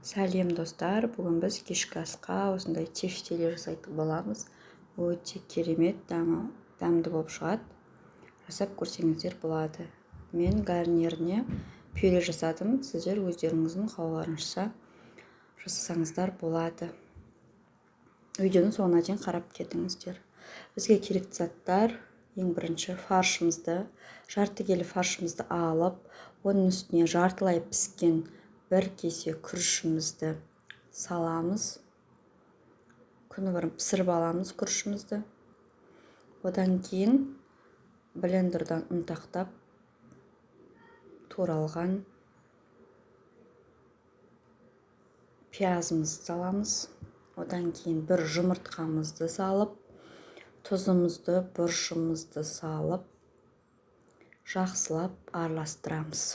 Сәлем, достар! Бүгін біз кешкі асқа осындай тефтели жасайтын боламыз. Өте керемет дәмді болып шығады. Жасап көрсеңіздер болады. Мен гарниріне пюре жасадым. Сіздер өздеріңіздің қалауларыңызша жасасаңыздар болады. Видеоның соңына дейін қарап кетіңіздер. Бізге керекті заттар: ең бірінші фаршымызды, жарты келі фаршымызды алып, оның үстіне жартылай піскен бір кесе күрішімізді саламыз. Күні бұрын пісіріп аламыз күрішімізді. Одан кейін блендердан ұнтақтап туралған пиязымызды саламыз. Одан кейін бір жұмыртқамызды салып, тұзымызды, бұрышымызды салып, жақсылап араластырамыз.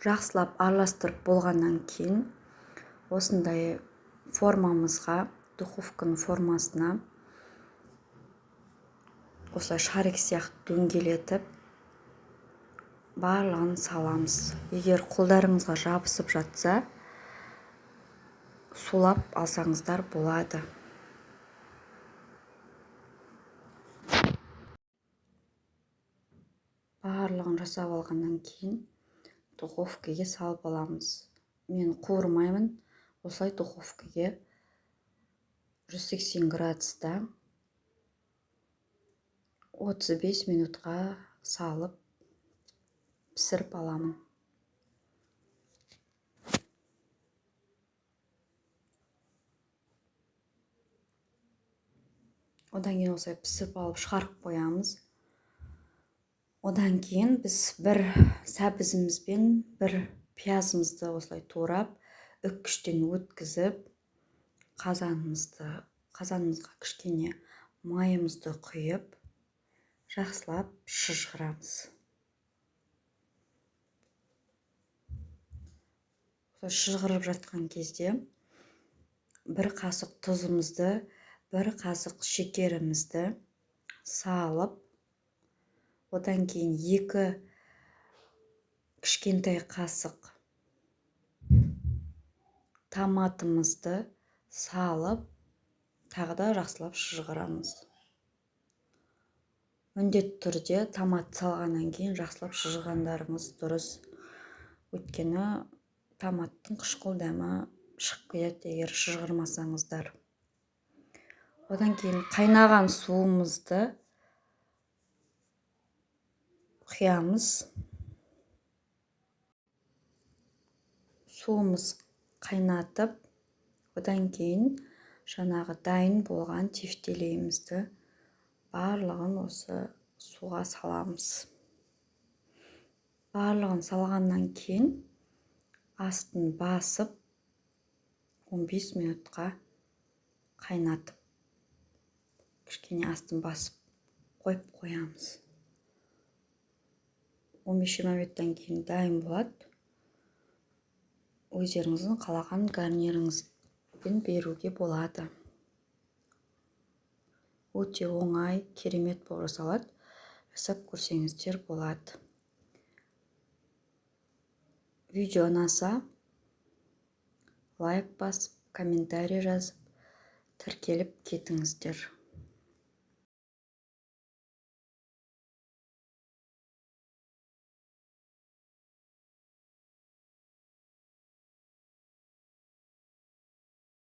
Жақсылап араластырып болғаннан кейін осындай формамызға, духовканың формасына осылай шарик сияқты дөңгелетіп барлығын саламыз. Егер қолдарыңызға жабысып жатса, сулап алсаңыздар болады. Барлығын жасап алғаннан кейін духовкаға салып аламыз. Мен қуырмаймын, осылай духовкаға 180 градуста 35 минутқа салып пісіріп аламын. Одан кейін осылай пісіп алып шығарып қоямыз. Одан кейін біз бір сәбізімізбен бір пиязымызды осылай турап, үккіштен өткізіп, қазанымызға кішкене майымызды құйып, жақсылап шыжғырамыз. Шыжғырып жатқан кезде бір қасық тұзымызды, бір қасық шекерімізді салып, одан кейін 2 кішкентай қасық томатымызды салып, тағы да жақсылап шыжғырамыз. Міндетті түрде томат салғаннан кейін жақсылап шыжғандарыңыз дұрыс. Өйткені томаттың қышқыл дәмі шығып кетеді, егер шыжғырмасаңыздар. Одан кейін қайнаған суымызды құямыз. Суымыз қайнатып, одан кейін жаңағы дайын болған тефтелейімізді барлығын осы суға саламыз. Барлығын салғаннан кейін астын басып 15 минутқа қайнатып, кішкене астын басып қойып қоямыз. 15-20 минуттан кейін дайын болады. Өздеріңіздің қалаған гарниріңізбен беруге болады. Өте оңай, керемет болып жасалады. Жасап көрсеңіздер болады. Видео ұнаса, лайк басып, комментарий жазып, тіркеліп кетіңіздер.